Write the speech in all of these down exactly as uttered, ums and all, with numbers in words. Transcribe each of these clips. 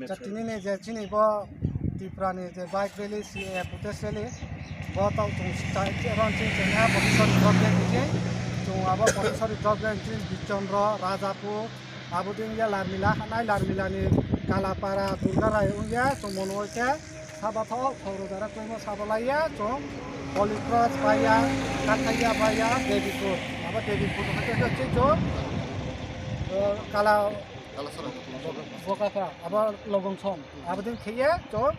Cha tini ni je chini bo Tripura ni je bike rally, C A A protest rally, bo tau chung cha, ron chini chengya Patisari drop gate ni chini, chung abo Patisari drop gate ni chini Bichondro, Rajapur, abo din ya Larmila, hanai Larmila ni Kalapara, Durgarai ungya, chung mono ke Saba thok, thok rojara tongmo saba laiya, chong, Holy Cross baiya, Kathaiya baiya, Devipur. Abo Devipur hake khe chwng chong, eh, Kala, Bokakha, abo Logong Song. Abo din kheye chong,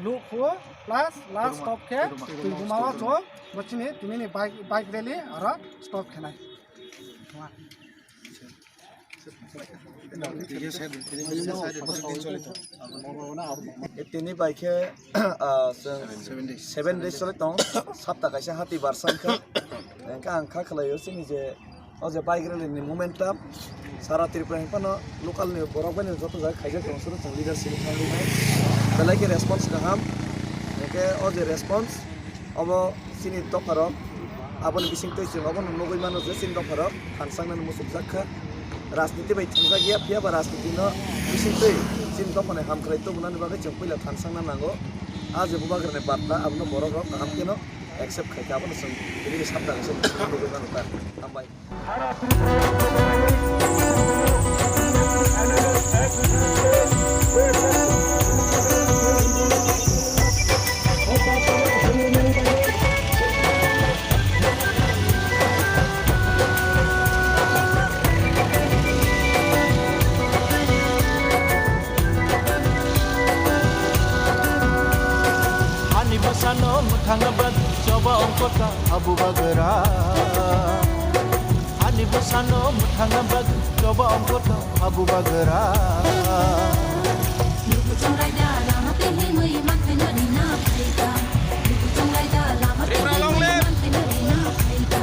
Lukhu, plus last stop khe, Tuibuma o chong, bo chini, tini ni bike, bike rally, aro stop khenai. Tini bai khe, ah, chwng seven days choli tongo, sapta kaisa hati barsa wngkha. Hwnkhe ang kha khlaio chini je, o je bike rally ni momentum, sara Tripura ni phano local ni borok bai no joto jaga khaijak tongo, suru chwng leadership ni thangwi belai khe response kaham. Hwnkhe o je response, obo chini dopharok, aboni bisingtwi chwng obono nugwi mano je chini dopharok thansangnani muchukjak kha. Rajniti bai thangjakya, phiya ba rajniti no bisingtwi chini dophani hamkrai tubunani bagwi chwng puila thansangna nango. A je bubagrani barta, abono borok rok kaham kheno accept khai kha, abono chwng tini sapta kaisa nugwi mano ta. Hambai. Hani bwsano mwthangna bagwi choba ongkota abu bagra. Ani bwsano mwthangna bagwi choba ongkota abu bagra. Lukuchung raida lama tei himwi manthai no rina phaikha. Lukuchung raida lama tei himwi manthai no rina phaikha.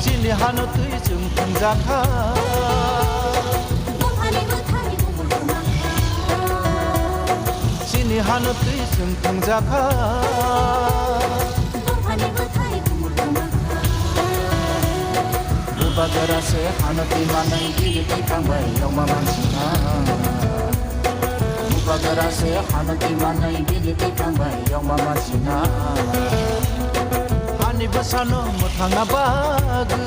Chini hano twi chwng thwngjakha. Buphani bwthai bumung kwmakha. Chini hano twi chwng thwngjakha. Buphani bwthai bumung kwmakha. Bubagra se hano twi manai bini twi kangbai yongma mansina. Bubagra se hano twi manai bini twi kangbai yongma mansina. Ani bwsano mwthangna bagwi.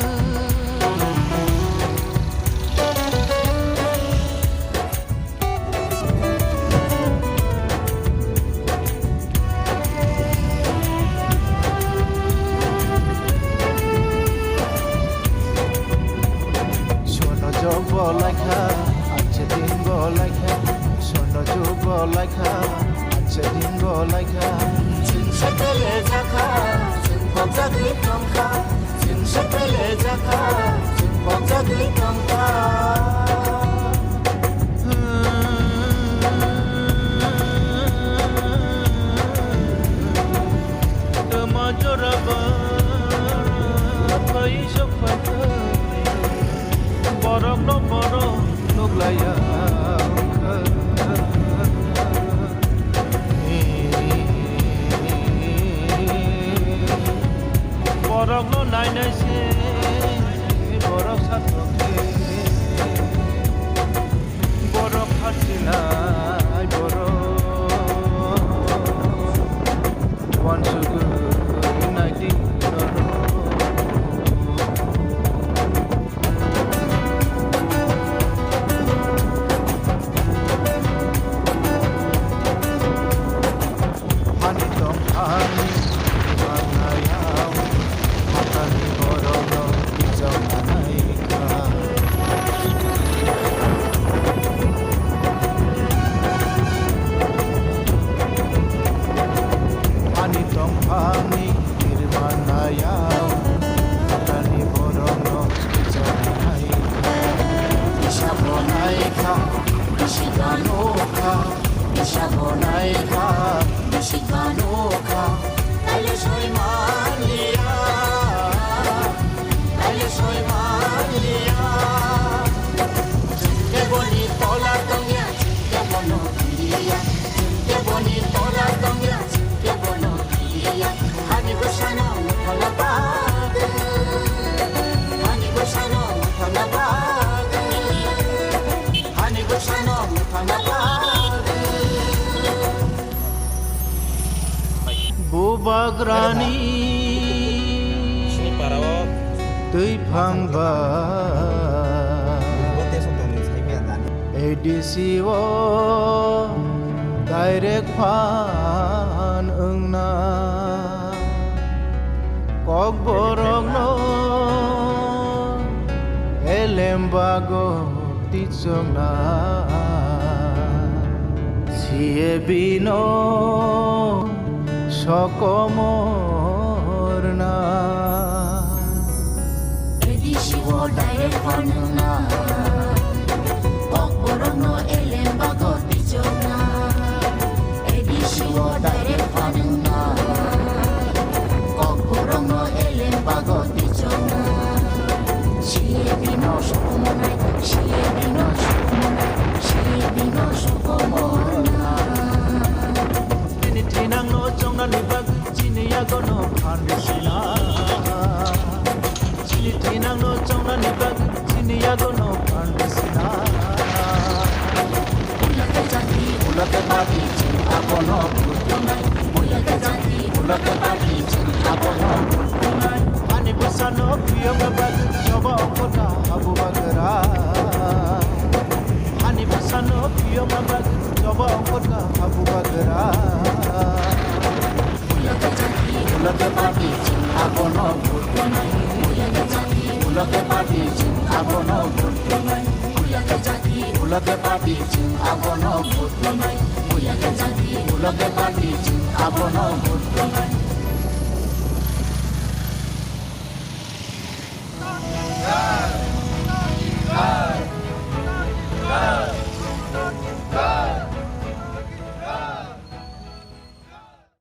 Sono jok bo laikha, ache din bo laikha. Sono jok bo laikha, ache din bo laikha. Chwng se pele jakha, chwng pokjagwi tongkha. Chwng se pele jakha, chwng pokjagwi tongkha. Tama joraba, phai sok phai thai. Borok no borok nuklaiya. Borok no nainai se, borok satok se. Bagrani sini para o twi phang ba. Bo teso tong ni sai maya dani. A D C o direct phan wngna. Kokborokno elem bago tichokna. C A B no sokomorna. A D C o direct phan wngna. Kokborokno elem bago tichokna. A D C o direct phan wngna. Kokborokno elem bago tichokna. C A B no sokomornai, C A B no sokomornai, C A B no sokomorna. Chini thinangno chongnani bagwi chini yagono phan sina. Chini thinangno chongnani bagwi chini yagono phan sina. Ulake jati, ulake party, chini abono bhut tongnai. Ulake jati, ulake party, chini abono bhut tongnai. Ani bwsano phiyokna bagwi choba ongkhorna habu bagra. Ani bwsano phiyokna bagwi choba ongkhorna habu bagra. Ulake jati, ulake party, chini abono bhut tongnai. Ulake jati, ulake party, chini abono bhut tongnai. Ulake jati, ulake party, chini abono bhut tongnai. Ulake jati, ulake party, chini abono bhut tongnai.